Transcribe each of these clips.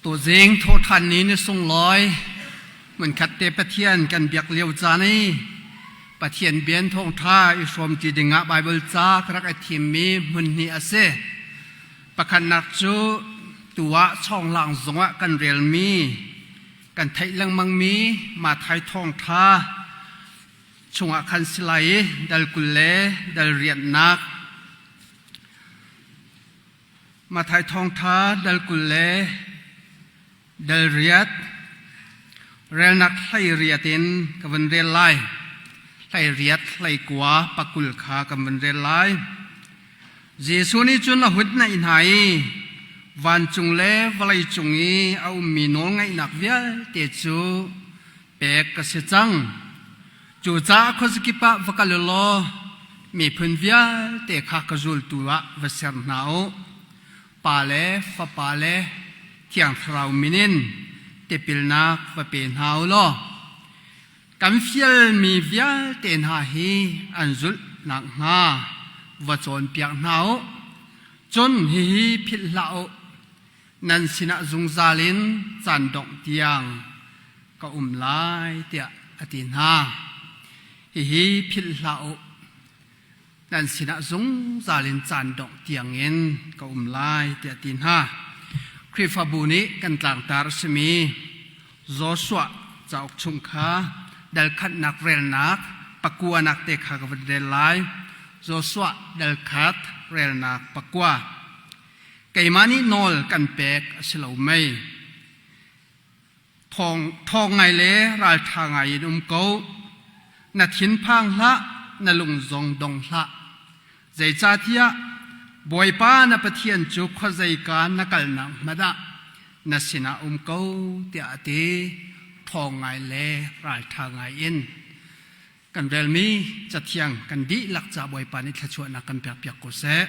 Tuzing thawhṭhan ni ni sunglawi hmunkhat te Pathian kan biak lio caan i Pathian bian thawngṭha i hrawmṭi dingah Baibal ca ka rak i thimmi hmun hnih a si. Pakhatnak cu tu ah chawnglang zungah kan relmi kan theih lengmangmi Matthai thawngṭha chungah khan si lai i dal 20 le dal riatnak Matthai thawngṭha dal 20 le dal riat relnak hlei riat in ka vun rel lai. Hlei riat hlei kua pakul kha kan vun rel lai. Jesuh nih cun a hun naih hna i vancung le vawlei cung i a ummi nawlngaihnak vialte cu pek ka si cang. Cucaah khuazakip ah va kal u law miphun vialte kha ka zultu ah va ser hna u. Pa le Fapa le Thiang Thlarau min in tipilnak va pe hna u law kan fialmi vialte hna hi an zulh nakhnga va cawnpiak hna u. Cun hihi philh hlah u, nan sinah zungzal in caan dongh tiang ka um lai tiah a ti hna. Hihi philh hlah u, nan sinah zungzal in caan dongh tiangin ka um lai tiah a ti hna. Khrihfabu nih kan tlangtar a simi Joshua cauk chung kha dal khatnak relnak pakuanak te kha ka van rel lai. Joshua dal khat relnak pakua. Keimah nih nawl kan pek a si lo mei? Thawng, thawng ngai le ralṭha ngai in um ko. Na thinphang hlah, na lung zong dong hlah. Zeicahtiah Bawipa na Pathian cu khuazeika na kalnak hmanh ah na sinah um ko tiah a ti. Ṭhawng ngai le ralṭha ngai in kan relmi cathiang kan dihlak ca Bawipa nih thluachuahnak kan pekpiak ko seh.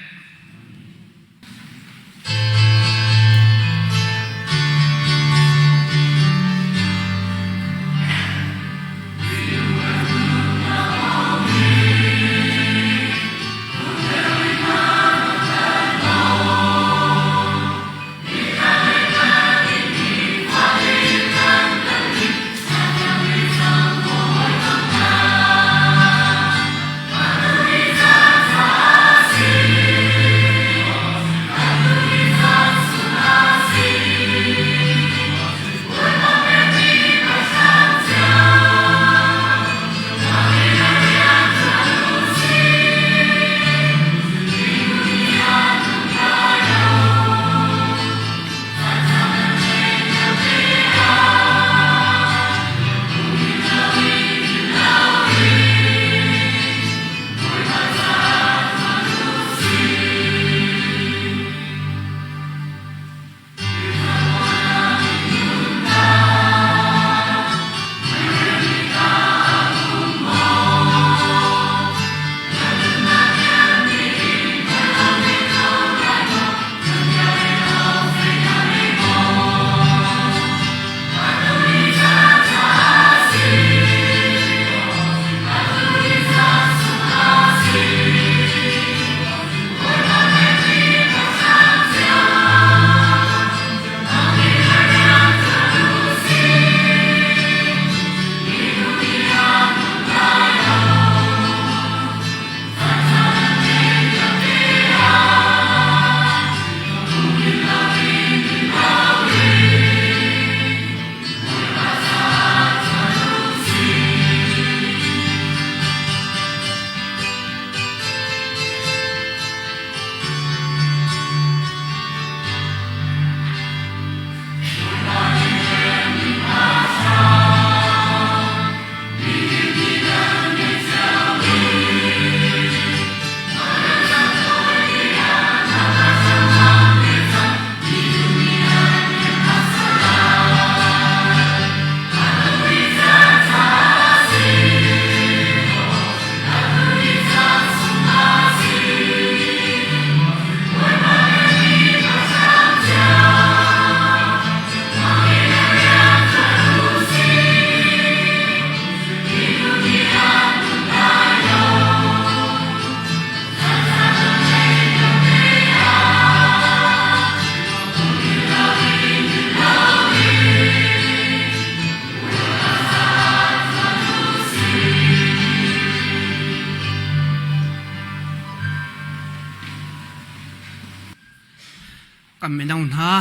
Kan mino hna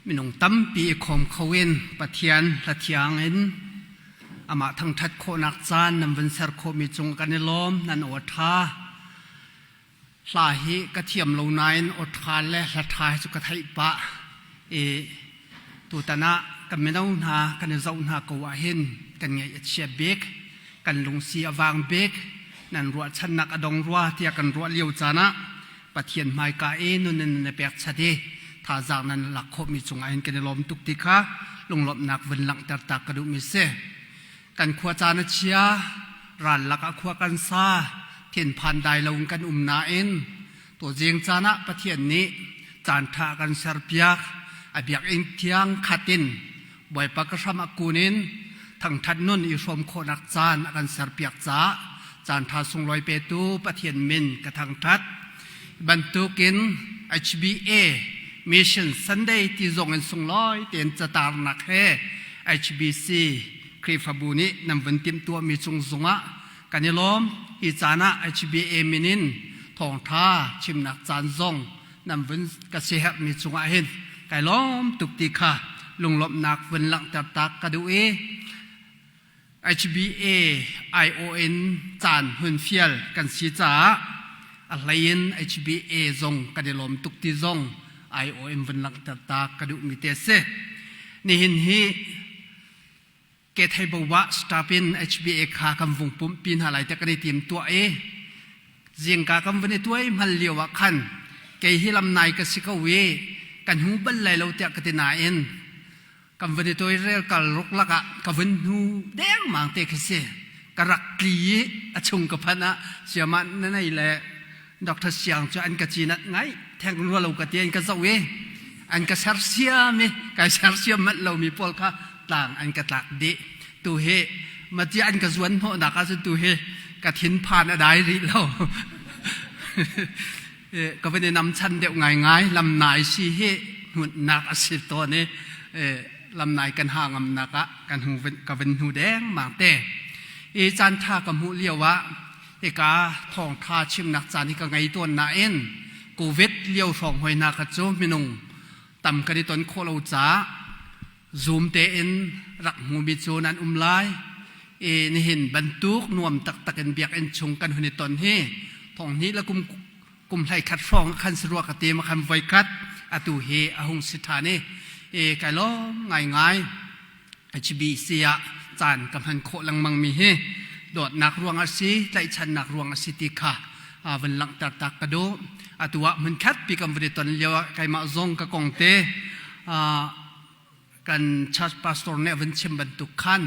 minung tampi i khawm kho in Pathian hlathiang in amah thangṭhat khawhnak caan nan vun ser khawhmi cung kan i lawm nan aw ṭha. Hla hi ka thiam lo nain aw ṭha le hla ṭha hi cu ka theih pah. I tutan ah kan mino hna kan i zoh hna ko ahhin kan ngaih a chia bik, kan lungsi a vang bik, nan ruahchannak a dong rua tiah kan ruah lio caan ah Pathian hmaika i nun in na pekchat i thazaang nan lak khawhmi cungah hin kan i lawm tuk ti kha lunglawmhnak vun langhter ta ka duhmi si. Kan khua caan a chia, ral lakah khua kan sa, thinphan dai lo in kan um nain tuzing caan ah Pathian nih caan ṭha kan serpiak. A biakinn thiang khat in Bawipa ka hram a kun in thangṭhat nun i hrawm khawhnak caan a kan serpiak caah caanṭha sunglawi petu Pathian min ka thangṭhat. Bantukin HBA Mission Sunday ti zong in sunglawi tein catarnak he HBC Khrihfabu nih nan vun timhtuahmi cung zungah kan i lawm. Hi caan ah HBA min in thawngṭha chimnak caan zong nan vun ka siaherhmi cungah hin kai lawm tuk ti kha lunglawmhnak vun langhter tak ka duh i HBA ION caan hun fial kan si caah a hlei in HBA zong kan i lawm tuk ti zong IOM vun langhter ta ka duhmi te si. Nihin hi ke thei bo wa staff in HBA kha kan vung pumh pi hna lai te kan i tim tuah i zingka kan vun i tuai hmal lio ah khan kei hi lam nai ka si ko i kan hu bal lai lo tiah ka ti nain kan vun i tuai rel kal ruk lakah ka vun hnu dengmang te khi si ka rak tli i a chung ka phan ah siamah na nei le Dr. Siang cu an ka cinat ngai theng rua lo ka ti an ka zoh i an ka sersiam i kai sersiam manh lomi pawl kha tlang an ka tlak dih tu hi macia an ka zuan hnawhnak ahcun tu hi ka thinphan a dai rih lo ka van i nam chan deuh ngaingai lam nai si hi hnutnak a si tawn i lam nai kan ha ngamnak ah kan hu ka van hnu dengmang te i caan tha ka hmuh lio ah hika thawngtha chimnak caan hi ka ngei tawn nain covid lio hrawng hoi hna kha cu minung tam kan i ton khawh lo caah Zoom tein rak hmumi cu nan um lai i nihin bantuk nuam taktak in biakinn chung kan hun i ton hi thong hnih le kum kum hlei khat hrawng khan si rua ka ti ma khan voi khat atu hi a hung si ṭhan i i kai lawm ngaingai HBC ah caan ka hman khawh lengmang mi hi dawtnak ruang a si tlaihchannak ruang a si ti kha van langhter tak ka duh atu ah hmunkhat pi kan van i ton lio ah keimah zong ka kong te kan church pastor nih a van chim bantuk khan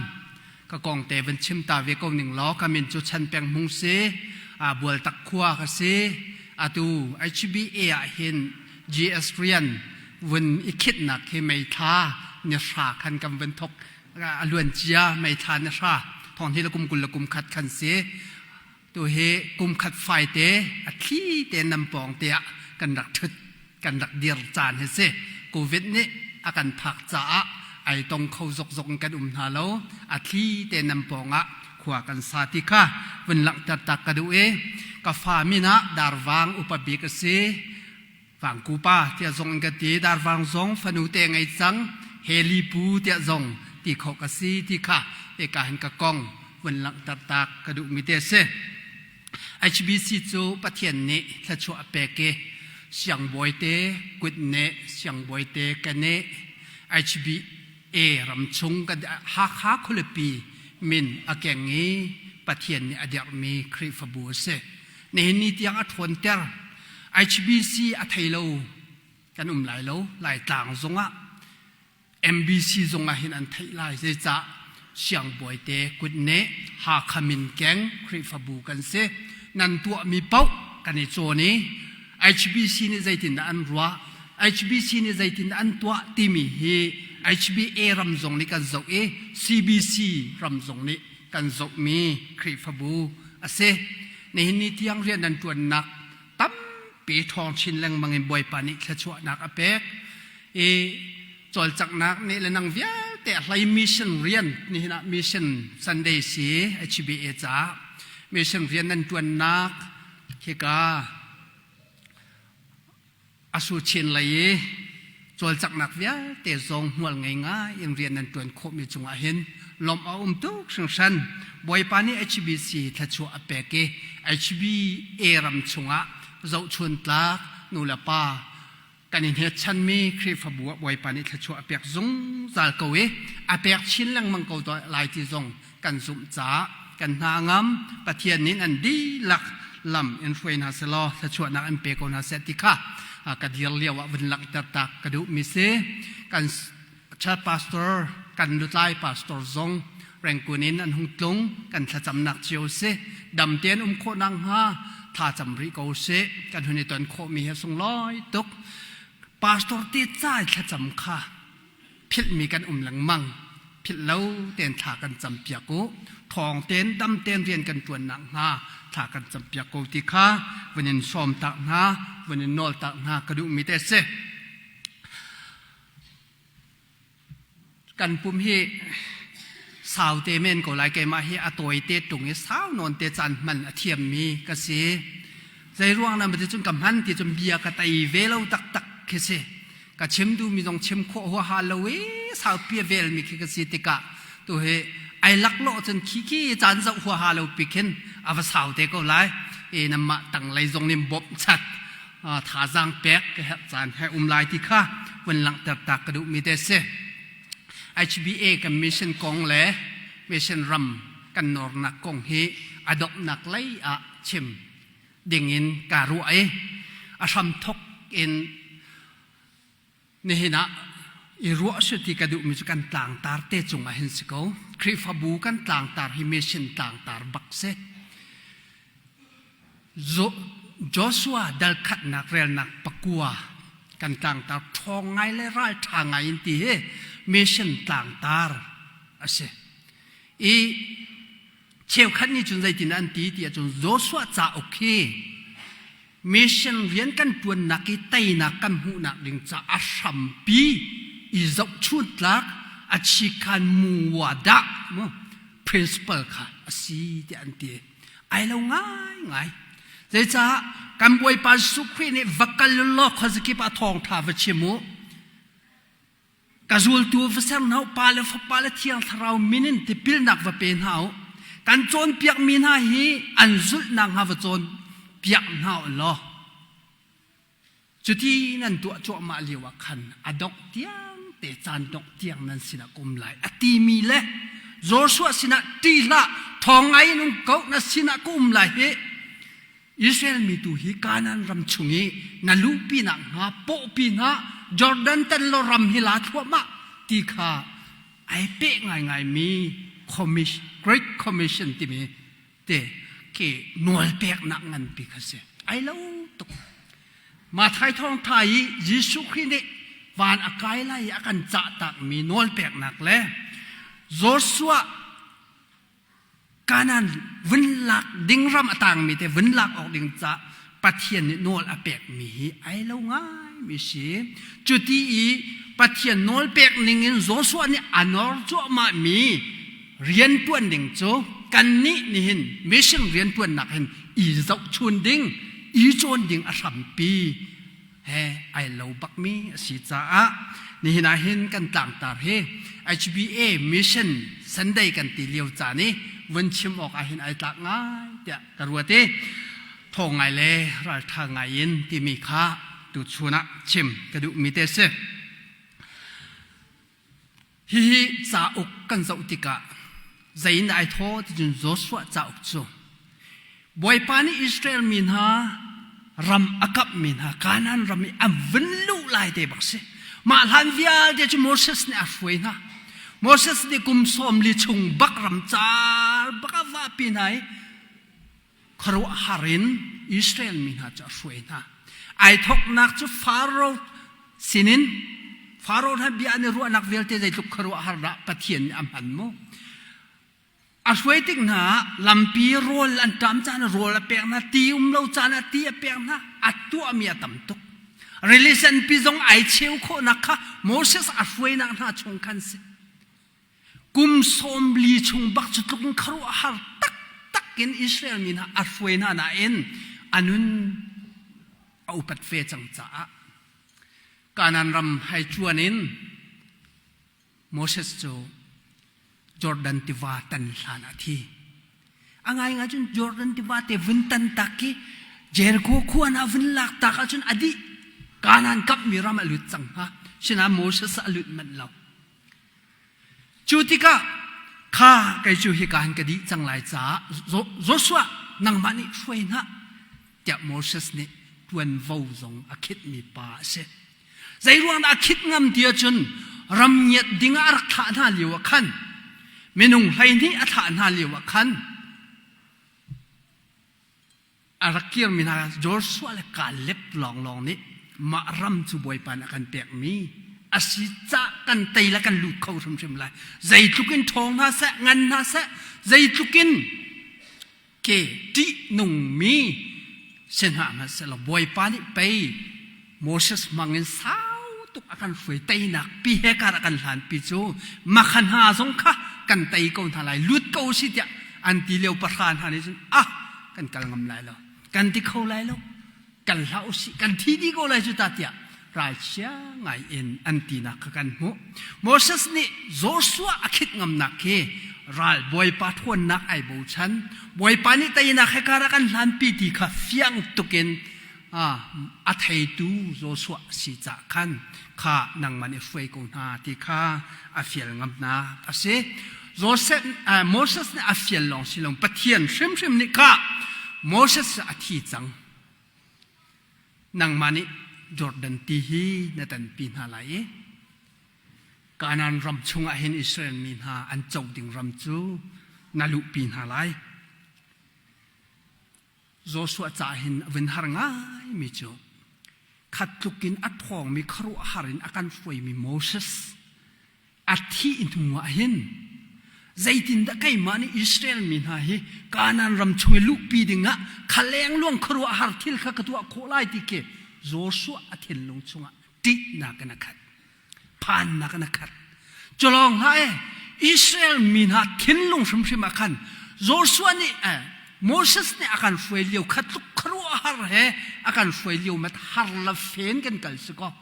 ka kong te van chim ta ve ko ning law ka min cu Chan Peng Hmung si Bualtak khua ka si atu HBA ah hin GS rian vun i khitnak hi meithla ni hra khan kan vun thok a luan cia meithla ni hra thong hi le kum 20 le kum khat khan si tu hi kum khat fai te a thli te nam pawng te ah kan rak thut kan rak dir caan hi si covid nih a kan phak caah ai tong kho zokzok in kan um hna lo a thli te nam pawng ah khua kan sa ti kha vun langhter tak ka duh i ka fa min ah darvang upa bik a si Vangku pa tiah zong in ka ti darvang zong fanu te ngei cang heli pu tiah zong ti khawh ka si ti kha eka hin ka kong vun langhter tak ka duh mi te si HBC cu Pathian nih thluachuah a pek i siangbawi te kut ne siangbawi te ka ne HBA ram chung kan Hakha khualipi min a keng i Pathian nih a dirhmi Khrihfabu a si. Nihin ni tiang a ṭhawnter. HBC a thei lo kan um lai lo. Laitlang zongah MBC zongah hin an theih lai. Zeicah siangbawi te kutne Hakha min keng Khrihfabu kan si. Nan tuahmi paoh kan i cawn i HBC nih zeitindah an ruah HBC nih zeitindah an tuah timi hi HBA ram zong nih kan zoh i CBC ram zong nih kan zohmi Khrihfabu a si. Nihin ni tiang rian nan ṭuannak tampi ṭhawng chin lengmang in Bawipa nih thluachuahnak a pek i cawlcanghnak nih le nang vialte a hlei mission rian nihin ah mission Sunday si HBA caah mission rian nan ṭuannak khika. A su chin lei i cawlcanghnak vialte zong hmual ngei ngai in rian nan ṭuan khawhmi cungah hin lawmh a um tuk hringhran. Bawipa nih HBC thluachuah a pek i HBA ram chungah zohchun tlak nu le pa kan i hnetchanmi Khrihfabu ah Bawipa nih thluachuah a pek zungzal ko i a pek chin lengmang ko lai ti zong kan zumh caah kan hna ngam. Pathian nih an dihlak lam in hruai hna selaw thluachuahnak in pe ko hna seh ti kha ka dir lio ah vun langhter tak ka duhmi si. Kan church pastor, kan lutlai pastor zong Rengkun in an hung tlung. Kan thlacamnak cio si. Dam tein um khawh nak hnga tha cam rih ko sih. Kan hun i ton khawhmi hi sunglawi tuk. Pastor te cai thlacam kha philhmi kan um lengmang. Philh lo tein thla kan cam piak u. Thawng tein dam tein rian kan ṭuan nak hnga thla kan cam piak ko ti kha vun in sawm tak hna, vun in nawl tak hna ka duhmi te si. Kan pum hi sau te men ko lai. Keimah hi a tawi te ṭung i sau nawn te caan hman a thiammi ka si. Zei ruang na ti cun ka hman ti cun bia ka tei ve lo taktak khi si. Ka chim duhmi zong chim khawh huaha lo i sau pia velmi khi ka si tikah tu hi ai laklawh cun khi khi caan zoh huaha lo pi khin a va sau te ko lai. E namah tanglei zong nih bawmh chat thazaang pek ka herh caan he um lai ti kha vun langhter ta ka duhmi te si. HBA kan mission kong le mission ram kan nawrnak kong hi a donghnak lei ah chim dingin ka ruah i a hramthok in nihin ah i ruah si ti ka duhmi cu kan tlangtar te cungah hin si ko. Khrihfabu kan tlangtar hi mission tlangtar bak si. Joshua dal khatnak relnak pakua kan tlangtar ṭhawng ngai le ralṭha ngai in ti hi mission tlangtar a si. I cheukhat nih cun zeitin an ti ti ahcun Joshua cauk hi mission rian kan ṭuannak i teinak kan hmuhnak ding ca a hrampi i zohchun tlak a chikhan muwadah mu principle kha a si tiah an ti. Ai lo ngaingai. Zeicah kan Bawipa Jesuh Khrih nih va kal law khuazakip ah thawngṭha va chim u. Ka zultu va ser hna u, Pa le Fapa le Thiang Thlarau min in tipilnak va pe hna u. Kan cawnpiakmi hna hi an zulhnak hnga va cawnpiak hna u law Cuti nan tuah cuahmah lio ah khan a dongh tiang te caan dongh tiang nan sinah ka um lai a timi le Joshua sinah ṭih hlah, thawng ngai in um ko, na sinah ka um lai hi. Israel mi tu hi Kanaan ram chung i na luhpi nak hnga pawhpi hna Jordan tan lo ram hi la thluahmah ti kha ai peh ngaingai mi commission, Great Commission timi te khi nawlpeknak nganpi kha si. Ai lo tuk. Mathai thawngtha i Jesuh Khrih nih van a kai lai i a kan cahtakmi nawlpeknak le Joshua Kanaan vun lak ding ram a tangmi te vun lak awk ding ca Pathian nih nawl a pekmi hi ai lo ngaimi si. Cuti i Pathian nawl pek ning in Joshua nih a nawr cuahmahmi rianṭuan ding cu kannih nihin mission rianṭuannak hin i zohchun ding, i cawn ding a hrampi he ai lo bakmi a si caah nihin ah hin kan tlangtar hi HBA mission Sunday kan ti lio caan i vun chim awk ah hin ai tlak ngai tiah ka ruat i thawng ngai le ralṭha ngai in timi kha tuchun ah chim ka duhmi te si. Hihi cauk kan zoh tikah zei in ai thaw ti cun Joshua cauk cu Bawipa nih Israel mi hna ram a kapmi hna Kanaan ram i an vun luh lai te bak si. Mah hlan vialte cu Moses nih a hruai hna. Moses nih kum 40 chung bak ram car bak a vahpi hna i khuaruahhar in Israel mi hna cu a hruai hna. Ai thawknak cu Faro sinin Faro hna bia an i ruahnak vialte zeitluk khuaruahhar dah Pathian nih a hman mu. A hruai tik hna ah lampi rawl an ṭam caan rawl a pek hna, ti um lo caan ah ti a pek hna, a tuahmi a tam tuk. Rili pi zong ai cheu khawhnak kha Moses a hruainak hna chung khan si. Kum 40 chung bak cu tluk in khuaruahhar taktak in Israel mi hna a hruai hna nain a nun a upat ve cang caah. Kanaan ram hei cuan in Moses cu Jordan tiva tan hlan ah thi. A ngaingai cun Jordan tiva te vun tan tak khi Jericho khua na vun lak tak ahcun a dih. Kanaan kapmi ram a lut cang hnga. Sinain Moses a lut manh lo. Cu tikah kha kei cu hika hin ka dih cang lai caah Joshua nangmah nih hruai hna tiah Moses nih ṭuanvo zong a khitmi pa a si. Zeiruang dah a khit ngam ti ahcun ram ngiat ding ah a rak thlah hna lio ah khan minung 12 a thlah hna lio ah khan a rak kirmi hna Joshua le Caleb lawnglawng nih mah ram cu Bawipa nih a kan pekmi a si cah kan tei le kan lut kho hrimhrim lai. Zeitluk in ṭhawng hna seh, ngan hna seh, zeitluk in ke ṭihnungmi si hna hmanhsehlaw Bawipa nih pei Moses hmangin sau tuk a kan hruai teinak pi he kar a kan hlanpi cu makha hna zong kha kan tei ko hna lai lut ko si tiah an ti lio pahra hna nih cun ah kan kal ngam lai lo kan ti kho lai lo kal hlah usih kan thi dih ko lai cu ta tiah ralchia ngai in an tinak kha kan hmuh. Moses nih Joshua a khit ngamnak khi ral Bawipa ṭhawnnak ai bochan. Bawipa nih teinak he kar a kan hlanpi ti kha fiang tukin a theitu Joshua si cah khan kha nangmah nih hruai ko hna ti kha a fial ngamnak a si. Joseph, Moses nih a fial lawng si lo Pathian hrimhrim nih kha Moses a thi cang. Nangmah nih Jordan ti hi na tanpi hna lai i Kanaan ram chungah hin Israel mi hna an co ding ram cu na luhpi hna lai. Joshua ca hin a vun har ngaimi cu khat tluk in a ṭhawngmi khuaruahhar in a kan hruaimi Moses a thih hnu ah hin zeitindah keimah nih Israel mi hna hi Kanaan ram chung i luhpi dingah khaleng luang khuaruahhar thil kha ka tuah khawh lai ti khi Joshua a thinlung chungah ṭihnak in a khat phannak in a khat. Culawng hlah e Israel mi hna thinlung hrimhrim ah khan Joshua nih Moses nih a kan hruai lio kha tluk khuaruahhar he a kan hruai lio mat har la fen kan kal si kaw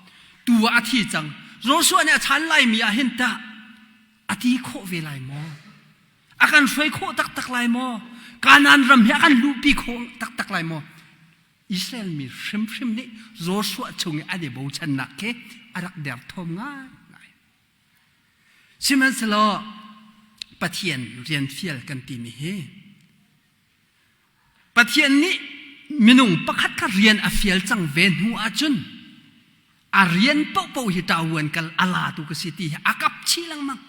tu ah a thi cang. Joshua nih a chan laimi ah hin tah a ti khawh ve lai maw? A kan hruai khawh taktak lai maw? Kanaan ram hi a kan luhpi khawh taktak lai maw? Israel mi hrimhrim nih Joshua chung i an i bochannak khi a rak derthawm ngaingai. Sihmanhsehlaw Pathian rian fial kan timi hi Pathian nih minung pakhat kha rian a fial cang ve hnu ahcun a rian paohpaoh hi ṭavuan kal a latu ka si ti hi a kap chih lengmang.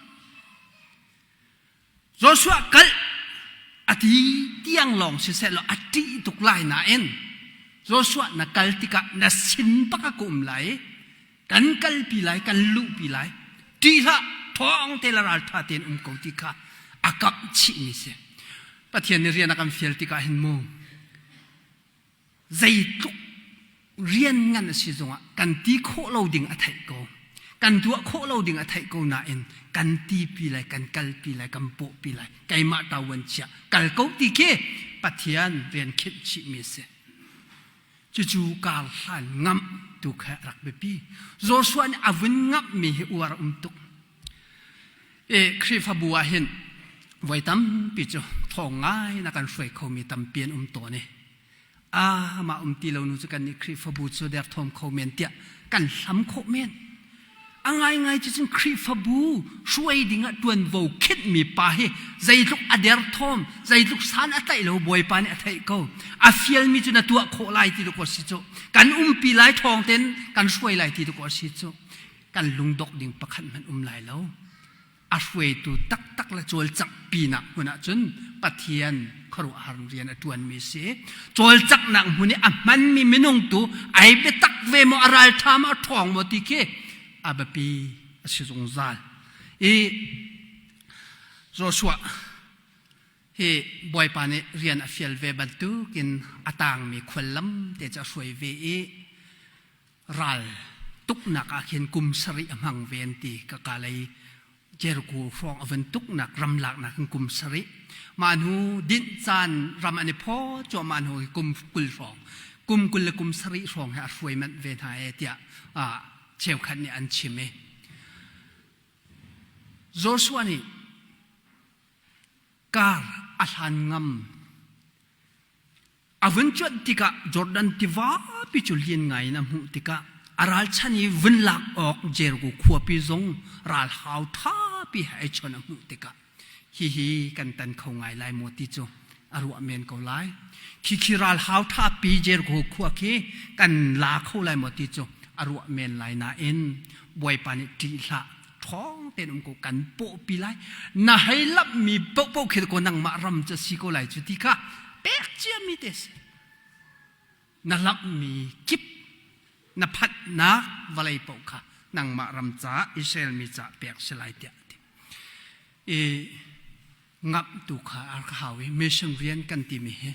Joshua kal a ti tiang lawng siseh law a ṭih tuk lai nain Joshua na kal tikah na sin bak a ka um lai i kan kalpi lai kan luhpi lai ṭih hlah ṭhawng te le ralṭha tein um ko ti kha a kamh chihmi si. Pathian nih rian a kan fial tikah hin mu zeitluk rian ngan a si zongah kan ti khawh lo ding a theih ko kan tuah khawh lo ding a theih ko nain kan tipi lai kan kalpi lai kan pawhpi lai keimah tawan chia kal ko ti khi Pathian rian khinh chihmi a si. Cucu kar hlan ngamh tu kha rak biapi. Joshua nih a vun ngamhmi hi uar a um tuk. E Khrihfabu ah hin voi tampi cu thawng ngai na kan hruai khomi tampi an um tawn i a mah um ti lo nu cu kan nih Khrihfabu cu derthawm kho men tiah kan hlam khawh men. A ngaingai cu cun Khrihfabu hruai dingah ṭuanvo khinhmi pa hi zeitluk a derthawm, zeitluk san a tlaih lo Bawipa nih a theih ko. A fialmi cu na tuah khawh lai ti dawkaw si cu. Kan umpi lai ṭhawng tein kan hruai lai ti dawkaw si cu. Kan lungdok ding pakhat hmanh um lai lo. A hruaitu taktak le cawlcanghpinak hmun ah cun Pathian khuaruahhar rian a ṭuanmi a si. Cawlcanghnak hmun i a hmanmi minung tu ai biatak ve maw, a ralṭha maw, a ṭhawng maw ti khi a biapi a si zungzal. I Joshua hi Bawipa nih rian a fial ve bantukin a tangmi khuallam te cu a hruai ve i ral tuknak ah khin kum sarih a hmang ve an ti. Ka ka lei Jericho hrawng a van tuknak ram laknak in kum sarih. Mah hnu dinh caan ram an i phaw cuahmah hnu hi kum 20 hrawng kum 20 le kum sarih hrawng he a hruai manh ve hna e tiah. Cheukhat nih an chim i Joshua nih kar a hlan ngam. A vun cuanh tikah Jordan tiva pi cu lian ngai in a hmuh tikah a ralchan i vun lak awk Jericho khuapi zong ralhau ṭhapi he ai chon a hmuh tikah hihi kan tan kho ngai lai maw ti cu a ruah men ko lai. Khi khi ralhau ṭhapi Jericho khua khi kan la kho lai maw ti cu a ruah men lai nain Bawipa nih ṭih hlah ṭhawng tein um ko kan pawhpi lai na hei lamhmi paohpaoh khi ko nangmah ram cu si ko lai cu ti kha pek ciami te si na lamhmi kip na phanhnak vawlei paoh kha nangmah ram caah Israel mi caah pek si lai tiah ti i ngamh tu kha a rak hau i mission rian kan timi hi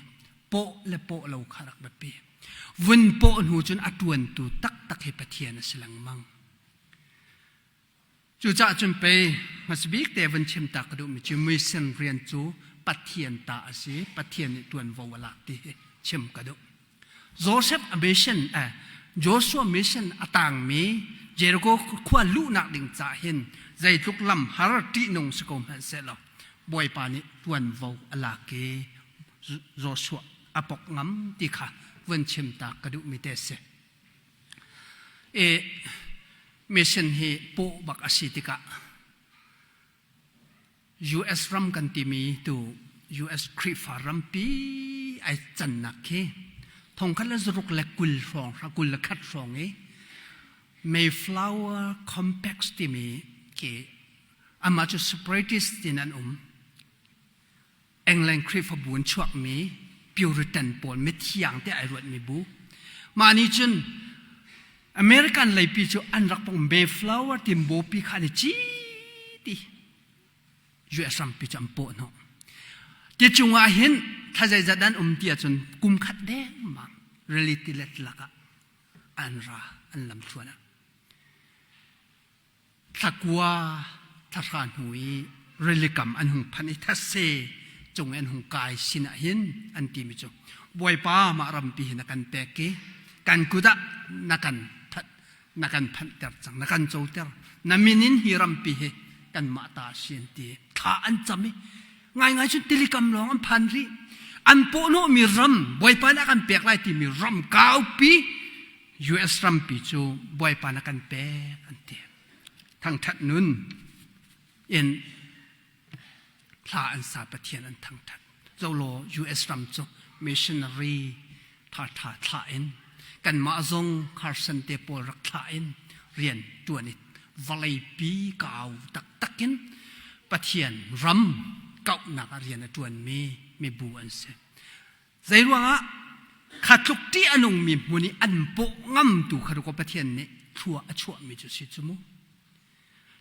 pawh le pawh lo kha rak biapi vun pawh hnu cun a ṭuantu taktak hi Pathian a si lengmang. Cucaah cun pei hmasabik te van chim ta ka duhmi cu mission rian cu Pathian ta a si, Pathian nih ṭuanvo a lak ti hi chim ka duh. Joseph a mission, eh, Joshua mission a tangmi Jericho khua luhnak ding ca hin zeitluk lam har ṭihnung si ko hmanh sehlaw Bawipa nih ṭuanvo a lak i Joshua a pok ngam ti kha vun chim ta ka duhmi te si. I mission hi pawh bak a si tikah US ram kan timi tu US Khrihfa rampi ai cannak khi thongkhat le zaruk le kul hrawng 21 hrawng i Mayflower Compact timi khi amah cu separatist in an um. England Khrihfabu in chuakmi Puritan pawl mithiang te ai ruatmi bu. Mah nih cun American leipi cu an rak pong Mayflower timbo pi kha an i ci ti US rampi cu an pawh hnawh. Ti cungah hin thla zeizat an um ti ahcun kum khat dengmang reality let lakah an ra an lam thluan ah. Thlakua thlahra hnu i rilikam an hung phanh i thetse cung i an hung kai sinah hin an timi cu Bawipa mah rampi hi na kan pek i kan kut ah na kan phanh na kan phanhter cang na kan coter na min in hi rampi hi kanmah ta a si an ti thla an cam i ngaingai cun tilikam lawng an phan rih an pawhnawhmi ram Bawipa nih a kan pek lai timi ram kaupi US rampi cu Bawipa na kan pek an ti. Thangṭhat nun in hla an sa Pathian an thangṭhat. Zolaw US ram cu missionary ṭhaṭha thlah in kanmah zong Carson te pawl rak thlah in rian ṭuan i vawleipi kau taktak in Pathian ram kauhnak ah rian a ṭuanmi mibu an si. Zeiruangah kha tluk ṭih a nungmi hmun i an pawh ngamtu kha rukaw Pathian nih thlua a chuahmi cu si cu mu.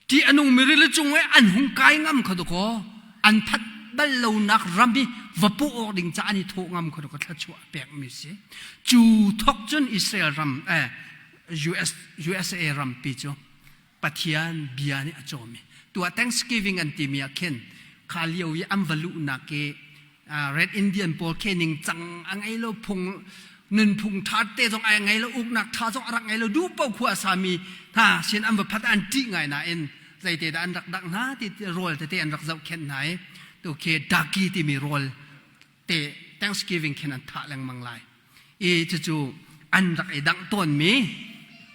Ṭih a nungmi rili cung i an hung kai ngam kha dukaw an that bal lonak ram i va pawh awk ding ca an i thawh ngam kha dukaw thluachuah a pekmi si. Cu thawk cun Israel ram eh, US, USA rampi cu Pathian bia nih a cawm i tuah Thanksgiving an timi ah khin kha lio i an va luhnak i Red Indian pawl khe ning cang a ngei lo phung nunphung ṭha te zong ai ngei lo uknak ṭha zong a rak ngei lo duh paoh khua a sami hna sin an va phat an ṭih ngai nain zeite dah an rak dak hna ti rawl tete an rak zohkhenh hna i tu khi Daki timi rawl te Thanksgiving khin an thah lengmang lai i cucu an rak i dangh tawnmi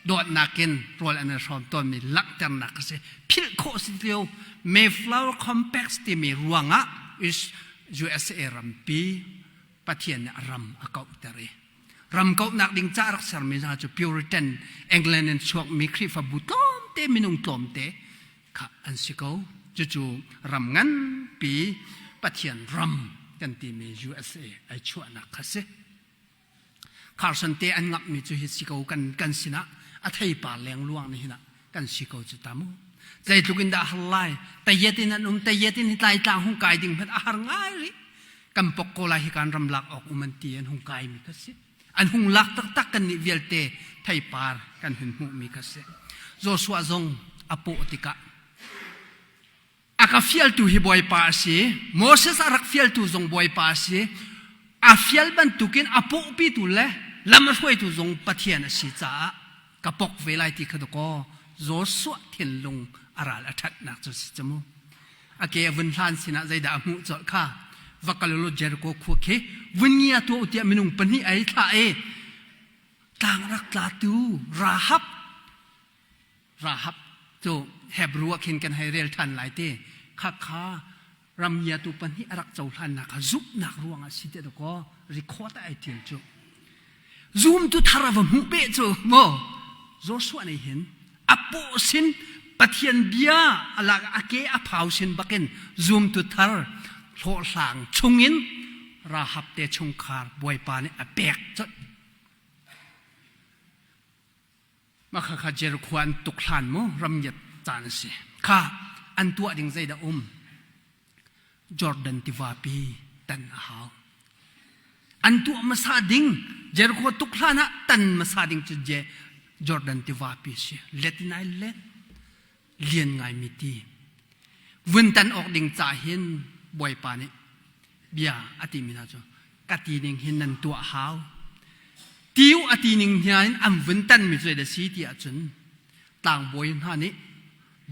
dawtnak in rawl an i hrawm tawnmi langhternak a si philh khawh si lio Mayflower Compact timi ruangah USA rampi Pathian nih a ram a kauhter i ram kauhnak ding ca rak sermi hna cu Puritan England in chuakmi Khrihfabu tlawmte minung tlawmte kha an si ko. Cucu ram nganpi Pathian ram kan timi USA ai chuahnak kha si. Carson te an ngamhmi cu hi si ko kan kan sinah a theipar lengluang ni hinah kan si ko cu ta mu. Zeitluk in dah har lai tayet in an um tayet in hi tlai tlang hung kai ding hmanh a har ngai rih. Kan pok ko lai hi kan ram lak awk um an ti an hung kai mi kha si. An hung lak taktak kan nih vialte theipar kan hun hmuhmi kha si. Joshua zong a pawh tikah a ka fialtu hi Bawipa a si. Moses a rak fialtu zong Bawipa a si. A fial bantukin a pawhpitu le lam a hruaitu zong Pathian a si caah. ka pok ve lai ti kha dakaw Joshua thinlung a ral a ṭhatnak cu si cu mu. A ke a vun hlan sinah zeidah a hmuh colh kha va kal ulaw Jericho khua khi vun ngia tuah u tiah minung pahnih ai thlah i tlang rak tlatu Rahab Rahab cu Hebrew ah khin kan hei rel ṭhan lai te kha kha ram ngiatu pahnih a rak cohlannak kha zumhnak ruangah si te dakaw record ai ṭial cu zumtu thar a va hmuh beh cu maw Joshua nih hin a paw sin Pathian bia a lak a ke a phau sin bakin zumtu thar hlawhhlang chungin Rahab te chungkhar Bawipa nih a pek colh Mah khakha Jericho an tuk hlan mu ramngiat caan a si. Kha an tuah ding zeidah um? Jordan tivapi tan a hau. An tuah hmasa ding Jericho tuk hlan ah tan hmasa ding cu Jordan tivapi si. Let in ai let. Lian ngaimi ti. Vun tan awk ding ca hin Bawipa nih bia a timi hna cu ka ti ning hin nan tuah hau. Tiu a ti ning hna in an vun tanmi cu zeidah si ti ahcun tlangbawi hna nih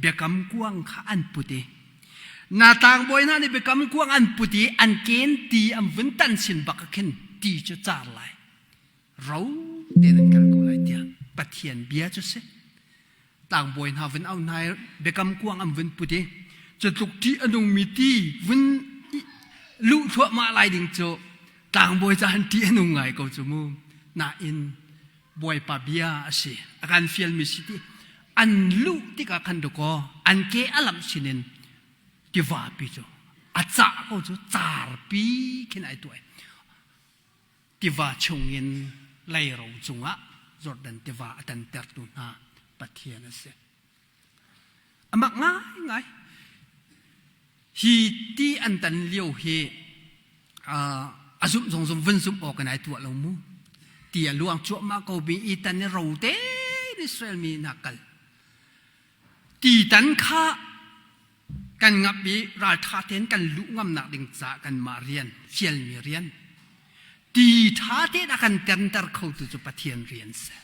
biakam kuang kha an put i na tlangbawi hna nih biakam kuang an put i an ken ti an vun tan sin bak ah khin ti cu car lai ro tein an kal ko lai tiah Pathian bia cu si tlangbawi hna vun au hna i biakam kuang an vun put i cu tluk ṭih a nungmi ti vun luh thluahmah lai ding cu tlangbawi caah ṭih a nung ngai ko cu mu nain Bawipa bia a si a kan fialmi si ti an luh tikah khan dakaw an ke a lamh sinin tiva pi cu a cah ko cu carpi khin ai tuah tiva chungin leiro cungah Jordan tiva a tantertu hna Pathian a si. A mak ngaingai. Hi ti an tan lio hi a zumh zong zong vun zumh awk in ai tuah lo mu. Ti a luang cuahmah ko mi i tan i ro tein Israel mi na kal. Ti tan kha kan ngap i ralṭha tein kan luh ngamnak ding caah kanmah rian fialmi rian ti ṭha tein a kan tenter khotu cu Pathian rian si.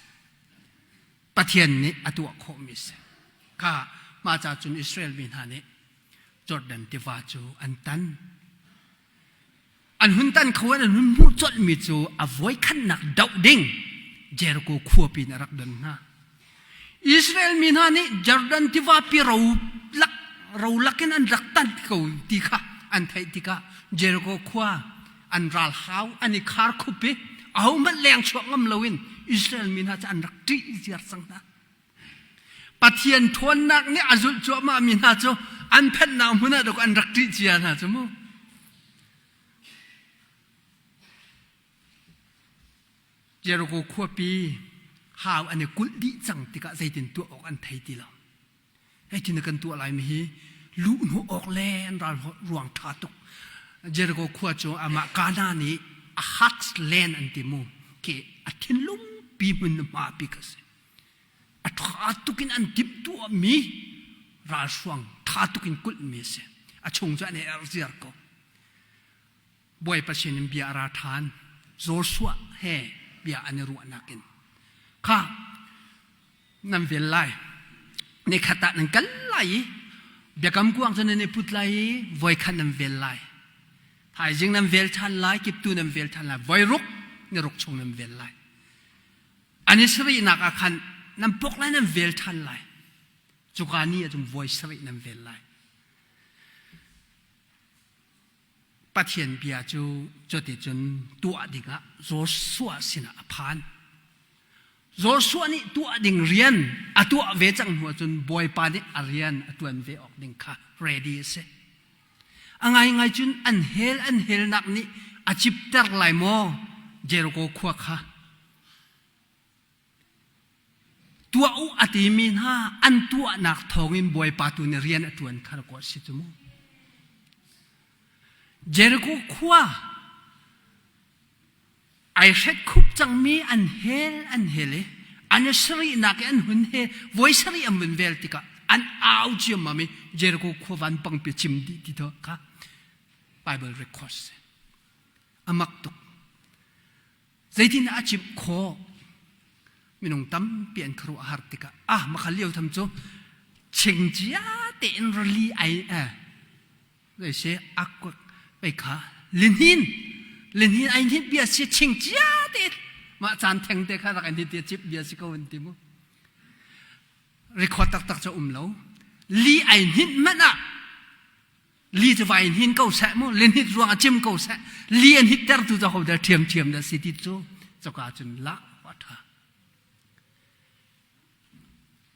Pathian nih a tuah khawhmi si. Kha mah ca cun Israel mi hna nih Jordan tiva cu an tan. An hun tan kho an hun hmuh colhmi cu a voikhatnak doh ding Jericho khuapi in a rak don hna. Israel mi hna nih Jordan tiva pi ro lak ro lakin an rak tan ko ti kha an theih tikah Jericho khua an ralhau an i khar khup i ahohmanh leng chuak ngam loin Israel mi hna cu an rak ṭih ziar cang hna. Pathian ṭhawnnak nih a zulh cuahmah mi hna cu an phenhnak hmun ah dok an rak ṭih cia hna cu mu. Jericho khuapi hau an i kulh dih cang tikah zeitin tuah awk an thei ti lo. Heitin kan tuah lai mi hi luh hnawh awk le an ral ruang ṭha tuk. Jericho khua cu amah Kana nih a heart land an ti mu. Ke a thinlung pi hmun hma pi ka si. A ṭha tuk in an timhtuah mi ralhruang ṭha tuk in kulh mi a si. A chung cu an i erh ziar ko. Bawipa sin in bia a ra ṭhan. Joshua he bia an i ruahnak in kha nan vel lai. Nikhat ah nan kal lai i biakam kuang cu nan i put lai i voikhat nan vel lai. Thaizing nan vel ṭhan lai, kiptu nan vel ṭhan lai, voiruk ni ruk chung nan vel lai. An i sarihnak ah khan nan pok lai nan vel ṭhan lai. Cuka ni ah cun voi sarih nan vel lai. Pathian bia cu cuticun tuah dingah Joshua sinah a phan. Joshua nih tuah ding rian a tuah ve cang hnu ahcun Bawipa nih a rian a ṭuan ve awk ding kha ready a si. A ngaingai cun an hel an helnak nih a cipter lai maw Jericho khua kha Tuah u a timi hna an tuahnak thawngin Bawipa tu nih rian a ṭuan kha rak si cu mu. Jericho khua ai hret khup cangmi an hel an hel i an i sarihnak i an hun he voi sarih an vun vel tikah an au ciammam i Jericho khua vanpang pi cim dih ti to kha Bible records a mak tuk. Zeitin a chimh khawh? Minung tampi an khuaruah har tikah ah makha lio tham cu chingcia tein rili ai eh zei si ak pei kha lihnin lihnin ai hnin bia si chingcia te mah caan theng te kha rak ai hnin tia cip bia si ko an ti mu record taktak cu um lo li ai hnin hmanh ah li cu vai hnin ko seh mu linhit ruang a cim ko seh li an hit tertu cu ho dah ṭhiamṭhiam dah si ti cu coka cun la wa ṭha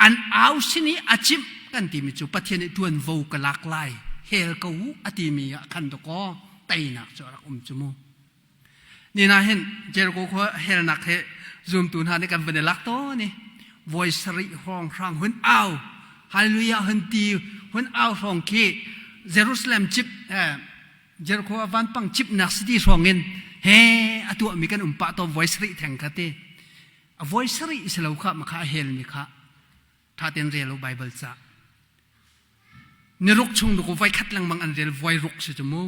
an au sin i a cimh kan timi cu Pathian nih ṭuanvo ka lak lai hel ko u a timi ah khan dakaw teinak cu a rak um cu mu Nina hin Jericho khua helnak he zumtu hna nih kan van i lak tawn i voi sarih hrawng hrang hun au hallelujah hun ti hun au hrawng khi Jerusalem chip eh, Jericho a vanpang chipnak city hrawng in he a tuahmi kan um pah tawn voi sarih theng kha ti a voi sarih si lo kha makha a helmi kha tha ten rel u Bible ca Niruk chung duku voi khat lengmang an rel voi ruk si cu mu.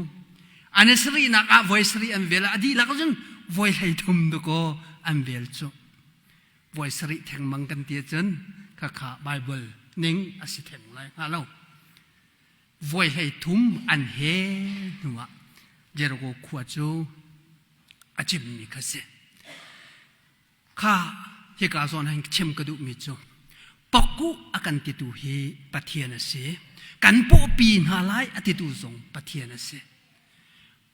An i sarihnak ah voi sarih an vel a dihlak cun voi 30 dukaw an vel cu. Voi sarih thengmang kan ti cun khakha Bible ning a si theng lai hnga lo. Voi 30 an he hnuah Jericho khua cu a cimmi kha si. Kha hika zawn hin chim ka duhmi cu pokkuh a kan titu hi Pathian a si. Kan pawhpi hna lai a titu zong Pathian a si.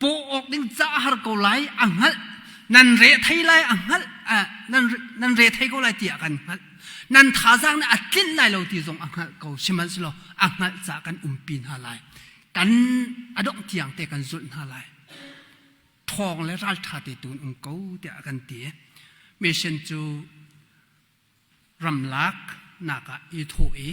Paw awk ding ca har ko lai a hngalh. Nan re thei lai a hngalh. Nan nan re thei ko lai tiah kan hngalh. Nan thazaang nih a tlinh lai lo ti zong a hngalh ko. Sihmanhsehlaw a hngalh ca kan umpi hna lai. Kan a dongh tiang te kan zulh hna lai. Ṭhawng le ralṭha te tu in um ko tiah a kan ti. Mission cu ramlak nak ah i thawh i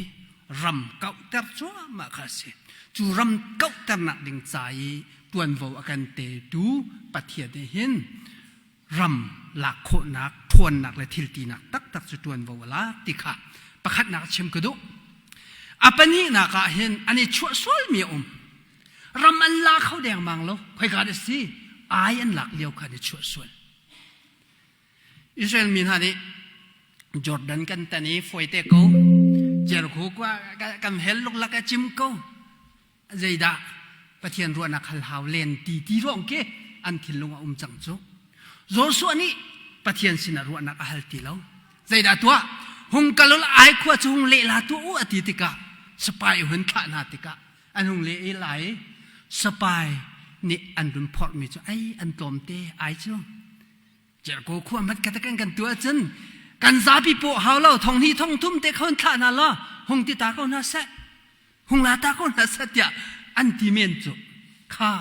ram kauhter cuahmah kha a si. Cu ram kauhternak ding ca i ṭuanvo a kan petu Pathian nih hin ram lak khawhnak, ṭhawnnak le thiltinak taktak cu ṭuanvo a lak ti kha pakhatnak chim ka duh. A pahnihnak ah hin an i chuah sualmi a um. Ram an la kho dengmang lo. Khoika dah si? Ai an lak lio kha an i chuah sual. Israel mi hna nih Jordan kan tan i fawi te ko. Jericho kua kan hel luklak a cim ko. Zeidah Pathian ruahnak hal hau len ti ti ruang ke an thinlung a um cang cu. Joshua nih Pathian sinah ruahnak a hal ti lo. Zeidah tuah? Hung kalul ai khua cu hung lehla tuah u a ti tikah sipai hun thlah hna tikah an hung leh i lai sapai nih an run phorhmi cu ai an tlawmte ai cu Jericho khua mat kata kan kan tuah cun kan zapi paw hau lo thong hi thong thum te khon thlah hna law hung ti ta ko hna seh hung la ta ko hna seh tiah an ti men cu kha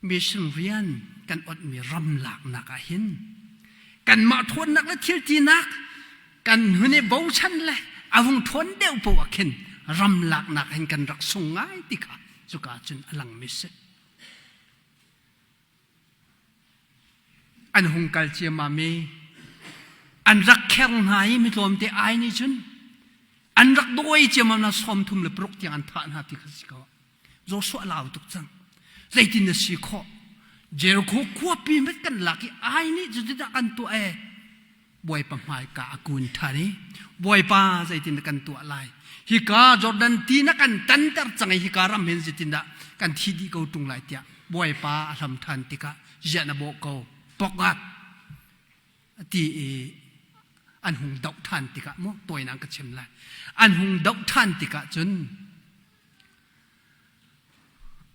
mission rian kan otmi ram laknak ah hin kanmah ṭhawnnak le thil tinak kan hun i bochan le a vung ṭhawn deuh poah ah khin ram laknak hin kan rak sung ngai ti kha cuka cun a langmi si. An hung kal ciammam i an rak kher hna i mi tlawmte ai nih cun an rak dawi ciammam na 36 tiang an thah hna ti kha si ko. Joshua lau tuk cang. Zeitin na si khawh? Jericho khuapi met kan lak i ai nih cuti kan tuah e. Bawipa hmaika a kun ṭhan i Bawipa zeitin dah kan tuah lai? Hika Jordan ti na kan tanter cang i hika ram hin zeitindah kan thi dih ko ṭung lai tiah Bawipa a hlam ṭhan tikah ziah na bawh ko pokngat ti i an hung doh ṭhan tikah mu tawinak ka chim lai an hung doh ṭhan tikah cun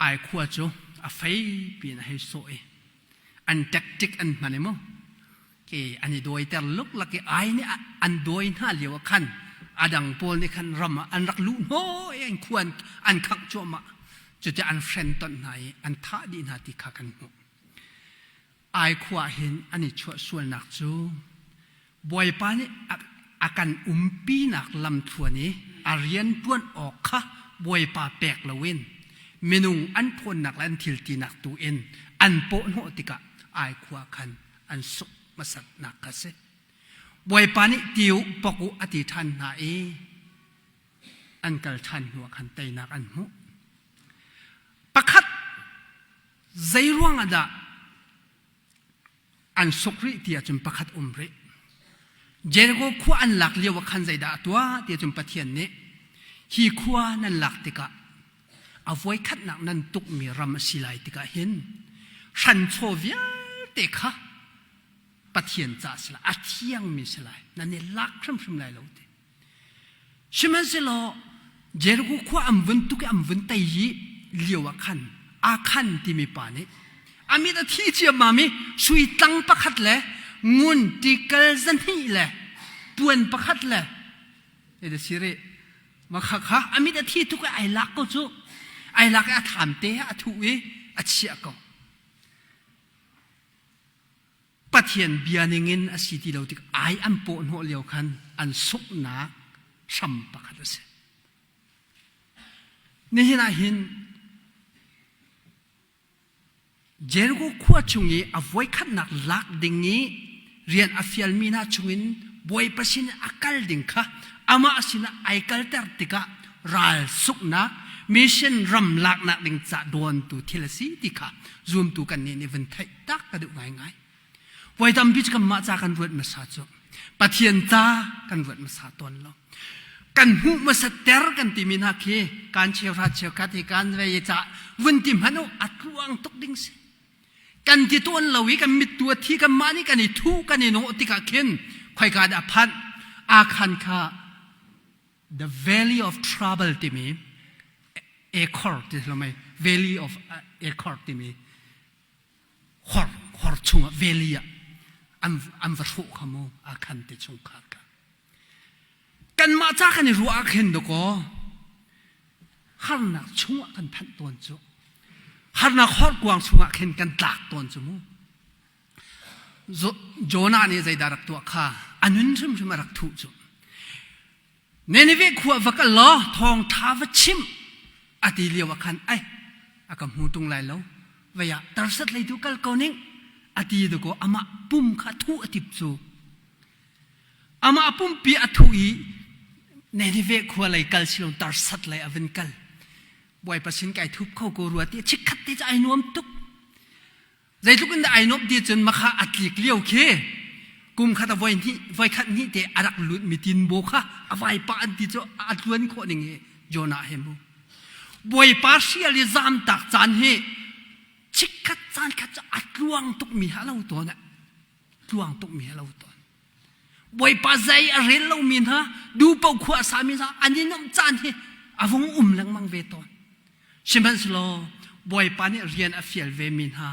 Ai khua cu a fei piin a hei sawh i an tactic an hman i mu ke an i dawiter luklak i ai nih an dawi hna lio ah khan a dang pawl nih khan ram ah an rak luh hnawh i an khua an khangh cuahmah cuti an hren tonh hna i an thah dih hna ti kha kan hmuh. Ai khua hin an i chuah sualnak cu Bawipa nih a kan umpinak lamthluan i a rianṭuan awk kha Bawipa pek loin minung an ṭhawnnak le an thil tinak tu in an pawhhnawh tikah ai khua khan an suk hmasatnak kha si. Bawipa nih ti u pok u a ti ṭhan hna i an kal ṭhan hnuah khan teinak an hmuh. Pakhat zei ruangah dah an suk rih ti ahcun pakhat um rih. Jericho khua an lak lio ah khan zeidah a tuah ti cun Pathian nih hi khua nan lak tikah a voikhatnak nan tukmi ram a si lai tikah hin hranchaw vialte kha Pathian ca si lai, a thiangmi si lai, nan i lak hrimhrim lai lo ti. Sihmanhsehlaw Jericho khua an vun tuk i an vun tei i lio ah khan Akhan timi pa nih a mit a thi ciammam i sui tlang pakhat le ngun tikal zahnih le puan pakhat le ede siri ma kha kha a mit a thi tuk i ai lak ko cu ai lak i a thlam te a thuh i a chiah ko. Pathian bia ningin a si ti lo tik ai an pawhhnawh lio khan an sunghnak hram pakhat a si. Nihin ah hin Jericho khua chung i a voikhatnak lak ding i rian a fialmi hna chungin Bawipa sin a kal ding kha amah sinah ai kalter tikah ral suknak mission ram laknak ding ca dawntu thil a si ti kha zumtu kan nih nih vun theih tak ka duh ngaingai. Voi tampi cu kanmah ca kan ruat hmasa cu Pathian ca kan ruat hmasa tawn lo. Kan hmuh hmasa ter kan timi hna khi kan cheuhra cheukhat hi kan vei ca vun ti hmanh u a tluang tuk ding si. Kan ti tawn lo i kan mit tu a thi kanmah nih kan i thu kan i nawh tikah khin khoika dah phanh Akhan kha the valley of trouble timi Akhor ti lo mei valley of Akhor timi hor hor chungah valley ah an an va hrawh kha mu Akhan te chungkhar kha kanmah ca kan i ruah ah khin dakaw harnak chungah kan phanh tawn cu harnak horkuang chungah khin kan tlak tawn cu mu Jonah nih zeidah rak tuah kha a nun hrimhrim a rak thuh cu Nineveh khua va kal law thawngṭha va chim a ti lio ah khan ai a ka hmu tung lai lo vei ah tarsat lei tu kal ko ning a ti dakaw amah pum kha thuh a tip cu amah pumpi a thuh i Nineveh khua lei kal silo tarsat lei a vun kal Bawipa sin kai thup kho ko rua ti chikkhat te cu ai nuam tuk Zeitluk in dah ai nuamh ti cun makha a tlik lio khi kum khat a voi hnih voi khat hnih te a rak lut mi tinbo kha a vai pah an ti cu a tluan khawh ning hi Jonah he mu. Bawipa hrial i zam tak caan hi chikkhat caan khat cu a tluang tuk mi ha lo tawn tluang tuk mi ha lo tawn. Bawipa zei a rel lomi hna duhpoh khua a sami hna an i nuamh caan hi a vung um lengmang ve tawn. Sihmanhsehlaw Bawipa nih rian a fial ve mi hna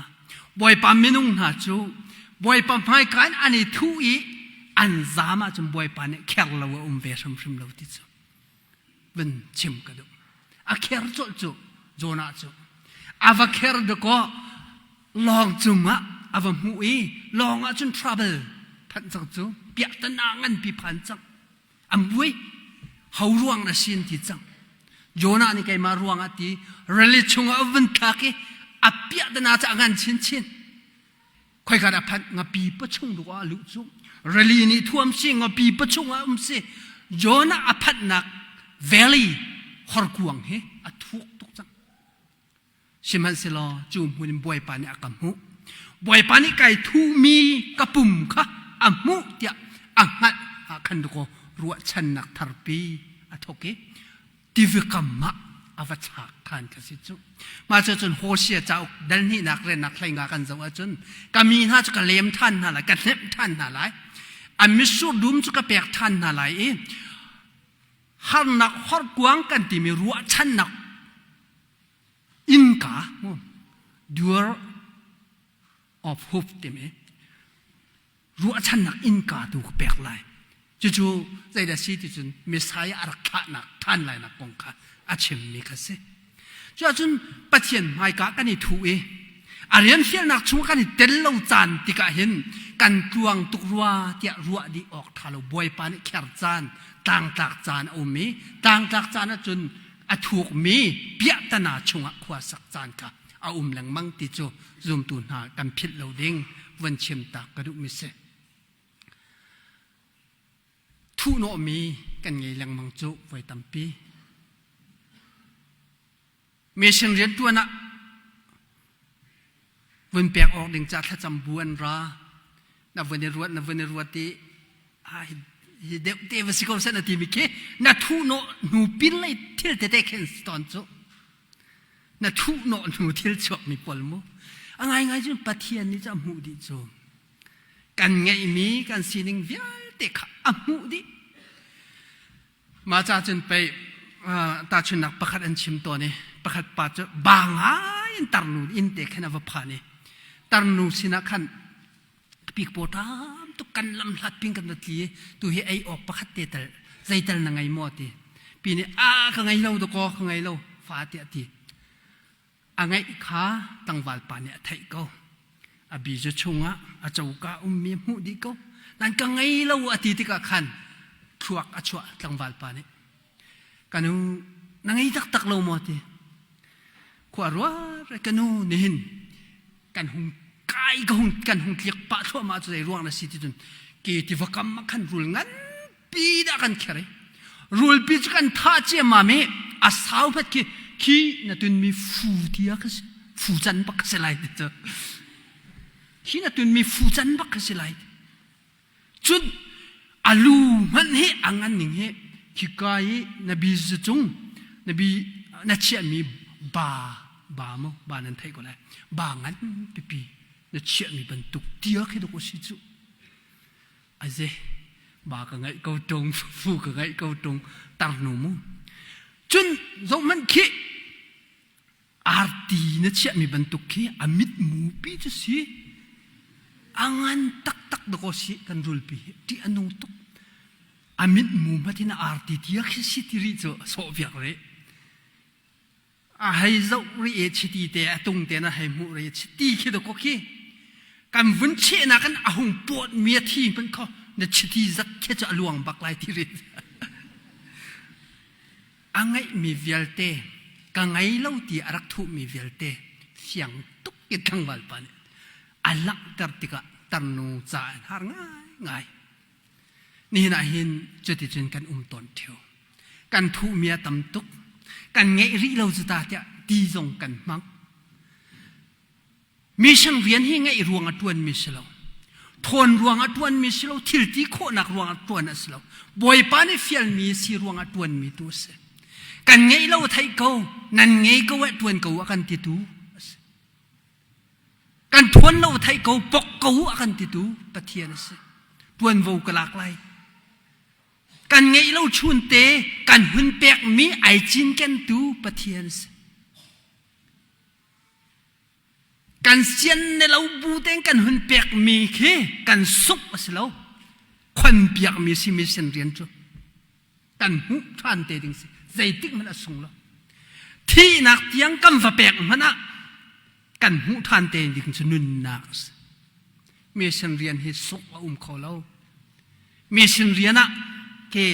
Bawipa minung hna cu Bawipa hmaika in an i thuh i an zaam ahcun Bawipa nih kher lo a um ve hrimhrim lo ti cu vun chim ka duh. A kher colh cu Jonah cu a va kher dakaw lawng cungah a va hmuh i lawng ah cun trouble phanh cang cu piahtana nganpi phan cang an buai ho ruang na sin ti cang Jonah nih keimah ruang ah ti rili chungah a vun thlak i a piahtana cu a ngan chinchin khoika dah phanh ngapi pachung duk ah a luh cu rili nih thuam si ngapi pachung ah um si Jonah a phanhnak valley horkuang hi a thuk tuk cang Sihmanhsehlaw cu hmun in Bawipa nih a ka hmuh. Bawipa nih kai thuhmi ka pum kha a hmuh tiah a hngalh ah khan dakaw ruahchannak tharpi a thawk i tiva kam ah a va chak khan ka si cu. Mah cu cun Hosea cauk dal hnihnak rennak hleinga kan zoh ahcun ka mi hna cu ka lem ṭhan hna lai, ka hnemh ṭhan hna lai. An mitsur dum cu ka pek ṭhan hna lai i harnak horkuang kan timi ruahchannak innka door of hope timi ruahchannak innka tu ka pek lai cucu zeidah si ti cun Messiah a rak thlahnak than lainak kong kha a chimmi kha si cuahcun Pathian hmaika kan i thu i a rian fialnak chung kan i tel lo caan tikah hin kan tluang tuk rua tiah ruah dih awk tha lo Bawipa nih kher caan tlangtlak caan a um i tlangtlak caan ahcun a thukmi piahtana chungah khua sak caan kha a um lengmang ti cu zumtu hna kan philh lo ding von chim tak ka duhmi si. Thuhnawhmi kan ngei lengmang cu voi tampi. Mission riantuan ah vun pek awk ding ca thlacam bu an ra na vun i ruat na vun i ruat i. Hi deuh te va si ko seh na timi khi na thuhnawh hnu pin lei thil tete khin si tawn cu. Na thuhnawh hnu thil chuakmi pawl mu. A ngaingai cun Pathian nih cu a hmuh dih cu. Kan ngeihmi kan sining vialte kha a hmuh dih. Mah ca cun pei tahchunhnak pakhat an chim tawn i pakhat pa cu ba ngai in tarnu inn te khin a va phan i tarnu sinah khan pik paw tam tuk kan lam hlat ping kan va tli i tu hi ei awk pakhat te tal zeital na ngei maw ti pi nih a ka ngei lo dakaw ka ngei lo fa tiah ti A ngeih kha tlangval pa nih a theih ko. A bizu chungah a coka ummi a hmuh dih ko. Nan ka ngei lo a ti tikah khan thluak a chuah tlangval pa nih. Ka nu na ngei taktak lo maw ti. Khua ruat ka nu nihin kan hung kai ka hung kan hung tliak pah thluahmah cu zei ruang na si ti cun ke tiva kam ah khan rul ngan pi dah kan kher i rulpi cu kan thah ciammam i a sau hmet khi khi na tunmi fu tia ka si fu can bak ka si lai ti cu khi na tunmi fu can bak ka si lai cun a lu hmanh hi a ngan ning hi khika i na bi cung na bi na chiahmi ba ba mo ba nan theih ko lai ba ngan pipi na chiahmi bantuk tia khi dok si cu Aze ba ka ngaih ko tung fu ka ngaih ko tung tarnu mu cun zohmanh khi arti na chiahmi bantuk khi a mit mu pi cu si a ngan taktak dakaw si kan rulpi hi ṭih a nung tuk a mit mu hmatin a arti tia khi si ti rih cu sawh viak rih A hei zoh rih i chiti te a tung te na hei hmuh rih chiti khi dakaw khi kan vun chehnak in a hung pawt mi a thi hmanh kho na chiti zat khi cu a luang bak lai ti rin a ngeih mi vialte ka ngei lo ti a rak thuh mi vialte fiang tuk in tlangval pa nih a langhter tikah tarnu ca in har ngai ngai Nihin ah hin cuticun kan um tawn ṭheo. Kan thuhmi a tam tuk. Kan ngeih rih lo cu ta tiah ti zong kan hmang. Mission rian hi ngeih ruang a ṭuanmi si lo. Ṭhawn ruang a ṭuanmi si lo. Thil ti khawhnak ruang a ṭuan a si lo. Bawipa nih fialmi si ruang a ṭuanmi tu a si. Kan ngeih lo theih ko, nan ngei ko eh ṭuan ko a kan titu a si. Kan ṭhuan lo theih ko pok ko a kan titu Pathian a si. Ṭuanvo ka lak lai. Kan ngeih lo chunte kan hun pekmi ai cinkentu Pathian a si. Kan sian ne lo bu tein kan hun pekmi khi kan sungh a si lo. Khon piakmi si mission rian cu. Kan hmuh ṭhan te ding si. Zeitik hmanh a sung lo. Thihnak tiang kan va pek hmanh ah kan hmuh ṭhan te ding cu nunnak a si. Mission rian hi sungh a um kho lo. Mission rian ah ke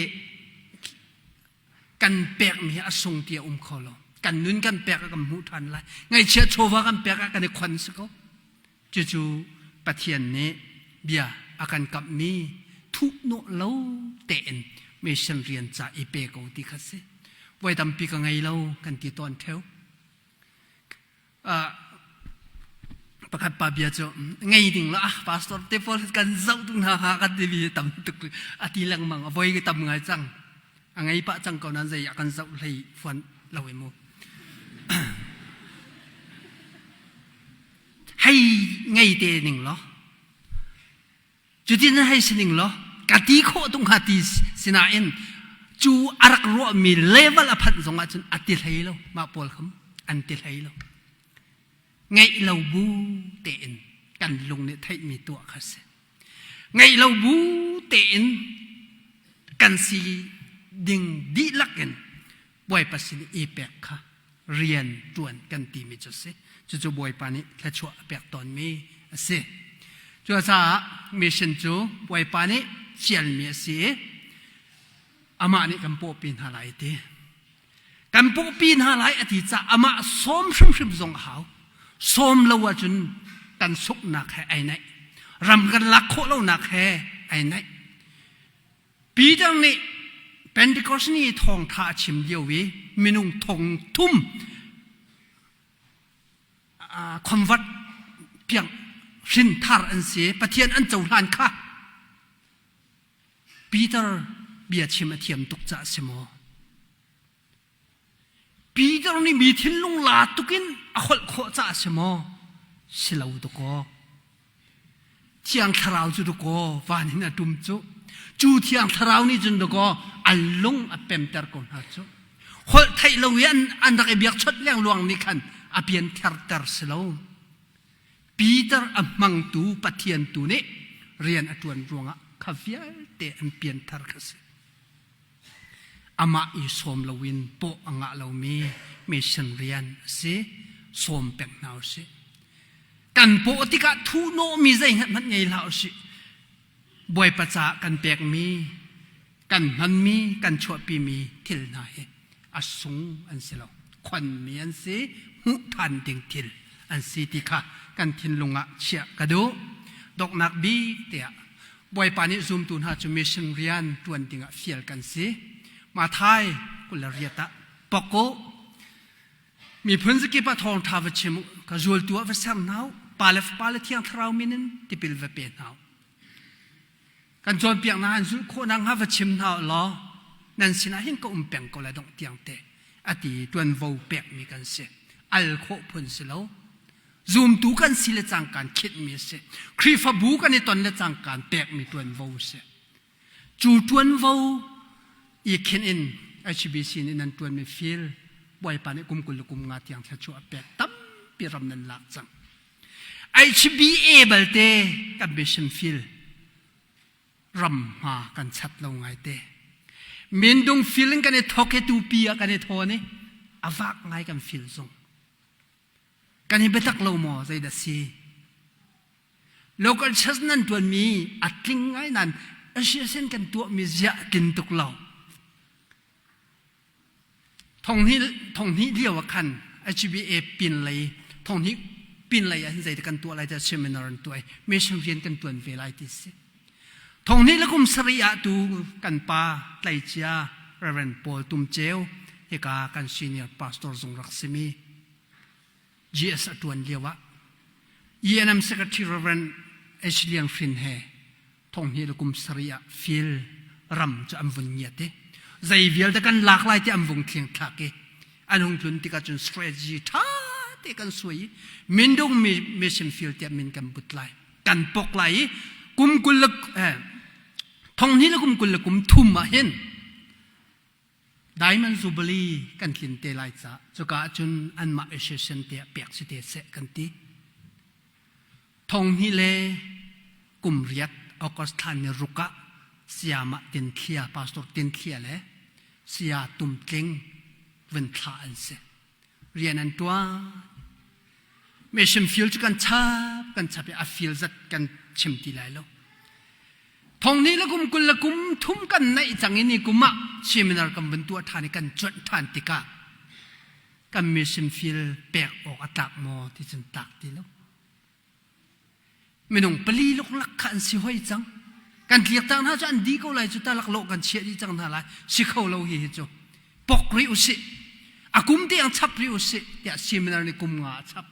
kan pekmi hi a sung ti a um kho lo. Kan nun kan pek ah kan hmuh ṭhan lai. Ngaihchia chawva kan pek ah kan i khon si ko. Cucu Pathian nih bia a kan kamhmi thuhnawh lo tein mission rian ca i pe ko ti kha si. Voi tampi ka ngei lo kan ti tawn ṭheo. Uh, pakhat pa bia cu ngei ding la ah pastor te pawl kan zoh tuk hna ha kan ti mi tam tuk a ti lengmang a voi tam ngai cang a ngei pah cang ko nan zei ah kan zoh hlei fuan lo i mu Hei ngei te ning law cutin hei si ning law ka ti khawh tung hnga ti sinain cu a rak ruahmi level a phanh zong ahcun a ti hlei lo mah pawl kham an ti hlei lo ngeih lo bu tein kan lung nih theihmi tuah kha si ngeih lo bu tein kan si ding dihlak in Bawipa sin i pek kha rian ṭuan kan timi cu a si. Cucu Bawipa nih thluachuah a pek tawnmi a si. Cucaah mission cu Bawipa nih fialmi a si i amah nih kan pawhpi hna lai ti. Kan pawhpi hna lai a ti caah amah sawm hrimhrim zong a hau. Sawm lo ahcun kan sunghnak he ai naih. Ram kan lak khawh lonak he ai naih. Peter nih Pentecost ni thawngṭha a chim lio i minung thong thum convert piang hrinthar an si Pathian an cohlan kha. Peter bia chim a thiam tuk caah si maw? Peter nih mi thinlung la tukin a holh khawh caah si maw? Si lo dakaw. Thiang Thlarau cu dakaw van in a ṭum cu. Cu Thiang Thlarau nih cun dakaw an lung a pemter ko hna cu. Holh theih lo i an, an rak i biakchawnh lengluang nih khan a piantherter si lo. Peter a hmangtu Pathian tu nih rian a ṭuan ruangah kha vialte an pianthar kha si. Amah i sawm loin paw a ngah lomi mission rian a si. Sawm peng hna usih. Kan paw tikah thuhnawhmi zeihmanh ngei hlah usih. Bawipa caah kan pekmi, kan hmanmi, kan chuahpimi thil hna hi a sung an si lo. Khonmi an si, hmuh ṭhan ding thil an si ti kha kan thinlung ah chiah ka duh. Donghnak bik tiah Bawipa nih zumtu hna cu mission rian ṭuan dingah fial kan si. Mathai 28 ah pok u. Miphun zakip ah thawngṭha va chim u, ka zultu ah va ser hna u, Pa le Fapa le Thiang Thlarau min in tipil va pe hna u. Kan cawnpiaknak an zulh khawh nakhnga va chim hna u law nan sinah hin ka um peng ko lai dongh tiang te a ti ṭuanvo pekmi kan si. Al khawh phun si lo. Zumtu kan si le cangkaan khinhmi a si. Khrihfabu kan i ton le cangkaan pekmi ṭuanvo a si. Cu ṭuanvo i khinh in HBC nih nan ṭuanmi fil Bawipa nih kum 20 le kum nga tiang thluachuah a pek tampi ram nan lak cang. HBA balte kan mission fil ram hma kan chat lo ngaite. Mindung fil in kan i thok i tupi ah kan i thawn i a vak ngai kan fil zong. Kan i biatak lo maw zeidah si? Local church nan tuanmi a tling ngai nan asiasen kan tuahmi ziah tlin tuk lo. Thonghnih lio ah khan HBA pin lei thonghnih pin lei ah hin zeidah kan tuah lai tiah seminar an tuah i mission rian kan tuan ve lai ti si. Thonghnih le kum sarih ah tu kan pa tleicia Reverend Paul Tum Ceu hika kan senior pastor zung rak simi GS a tuan lio ah ENM Secretary Reverend H. Liang Hrin he thonghnih le kum sarih ah fil ram cu an vun ngiat i zei vialte kan lak lai ti an vung thling thlak i an hung tlun tikah cun strategy ṭha te kan suai i mindung mission field tiah min kan but lai kan pok lai i kum 20 le thonghnih le kum 20 le kum thum ah hin Diamond Jubilee kan tlin te lai ca cuka ahcun anmah association te ah pek si te seh kan ti. Thonghnih le kum riat August thla ni ruk ah Sayamah Tin Thlia Pastor Tin Thlia le Saya Tum Tling vun thlah an si. Rian an tuan. Mission field cu kan chap kan chap i a field zat kan chim ti lai lo. Thonghnih le kum 20 le kum thum kan naih cang i ni kum ah seminar kan vun tuah ṭhan i kan cuanh ṭhan tikah kan mission field pek awk a tlak maw ti cun tlak ti lo. Minung pali luklak kha an si hoi cang. Kan tliak cang hna cu an di ko lai cu ta laklawh kan chiah dih cang hna lai. Si kho lo hi hi cu. Pok rih usih. A kum tiang chap rih usih tiah seminar nih kum nga a chap.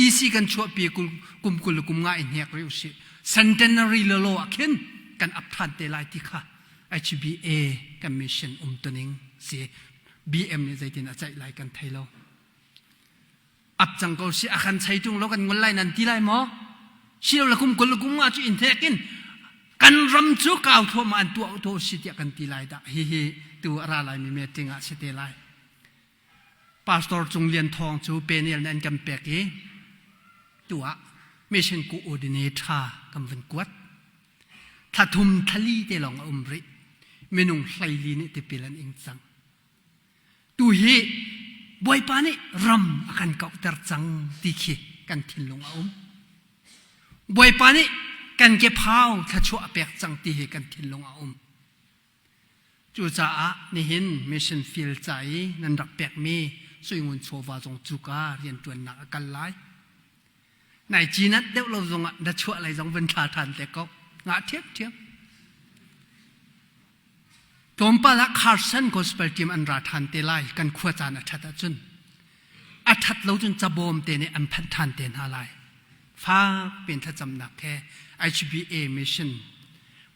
EC kan chuahpi kum 20 le kum nga i hnek rih usih. Centenary le law ah khin kan ap than te lai ti kha HBA kan mission umtuning si BM nih zeitin a ceih lai kan thei lo. Ap cang ko si a kan chei tung lo kan ngol lai nan ti lai maw? Silo le kum 20 le kum nga cu in hnek in kan ram cu kau thluahmah an tuah to si tiah kan ti lai dah. Hihi tu a ra lai mi meeting ah si te lai. Pastor Cung Lian Thawng cu penial nih an kan pek i tu ah mission coordinator kan vun kuat. Thla thum thla li te lawng a um rih. Minung 14 nih tipil an ing cang. Tu hi Bawipa nih ram a kan kauhter cang ti khi kan thinlung a um. Bawipa nih kan kephau thluachuah a pek cang ti hi kan thinlung a um. Cucaah nihin mission field ca i nan rak pekmi suingun chawva zong cuka rianṭuannak a kal lai. Nai cinat deuh lo zongah na chuah lei zong vun thla ṭhan te ko. Ngah ṭhiamṭhiam. Tlawmpal ah Carson Gospel Team an ra ṭhan te lai kan khua caan a ṭhat ahcun. A ṭhat lo cun cabawm te nih an phanh ṭhan te hna lai. Fak piin thlacamnak he HBA mission.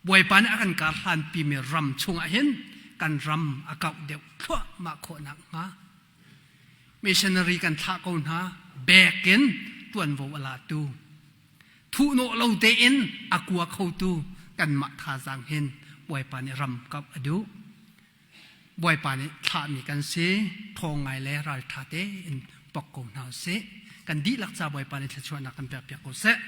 Bawipa nih a kan kar hlanpimi ram chungah hin kan ram a kauh deuh thluahmah khawh nakhnga missionary kan thlah ko hna bek in tuanvo a latu thuhnawh lo tein a kua khotu kanmah thazaang hin Bawipa nih ram kauh a duh. Bawipa nih thlahmi kan si, ṭhawng ngai le ralṭha tein pok ko hna usih. Kan dihlak ca Bawipa nih thluachuahnak kan pekpiak ko seh.